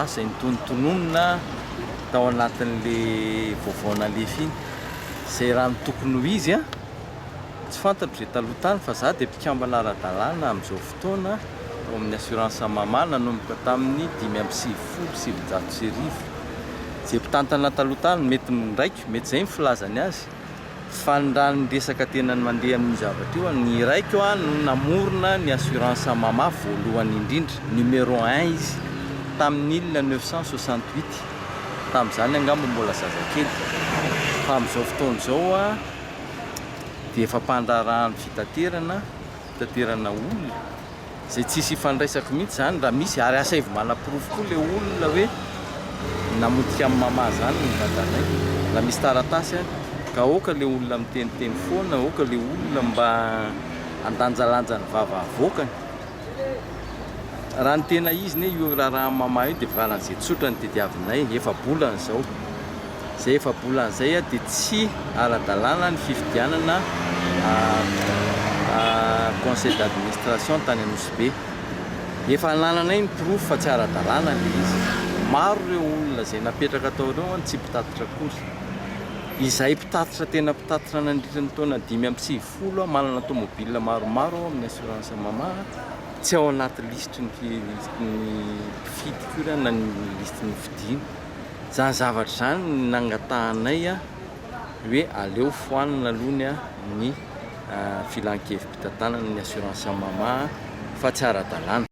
Daso izay notonotononina tao anatin'le vaovao nalefa iny. Izay raha ny tokony ho izy an, tsy fantatro izay taloha tany fa za dia mpikambana ara-dalàna amin'izao fotoana ao amin'ny assurance Mama nanomboka tamin'ny 1995. Izay mpitantana taloha tany mety ndraiko, mety izay ny filazany azy. Fa ny raha ny resaka tena mandeha amin'io zavatra io, ny raiko no namorona ny assurance Mama voalohany indrindra, numéro un izy, tamin'ny 1968, tamin'izany angamba mbola zazakely, fa amin'izao fotoana izao dia efa mpandraharahan'ny fitaterana, fitaterana olona. Izay tsisy ifandraisako mihitsy izany raha misy ary asaivo manaporofo koa le olona hoe namotika an'i mama zany ny dadanay raha misy taratasy any ka aoka le olona miteniteny foana aoka le olona mba handanjalanja ny vava avoakany raha ny tena izy ne io raharaha mama io dia valan'izay tsotra ny tediavinay efa-bolana izao Izay efa-bolana izay dia tsy ara-dalàna ny fifidianana conseil d'administration tany Anosibe. Efa anananay ny porofo fa tsy ara-dalàna ilay izy. Maro ireo olona izay napetraka tao ireo tsy mpitatitra akory. Izahay mpitatitra tena mpitatitra nandritra ny taona 95 manana tomobile maromaro ao amin'ny assurance Mama tsy ao anaty lisitry ny mpifidy akory na ny lisitry ny fidiana. Izany zavatra izany no nangatahanay hoe aleo foanana aloha ny filan-kevi-pitantanana ny assurance Mama fa tsy ara-dalàna.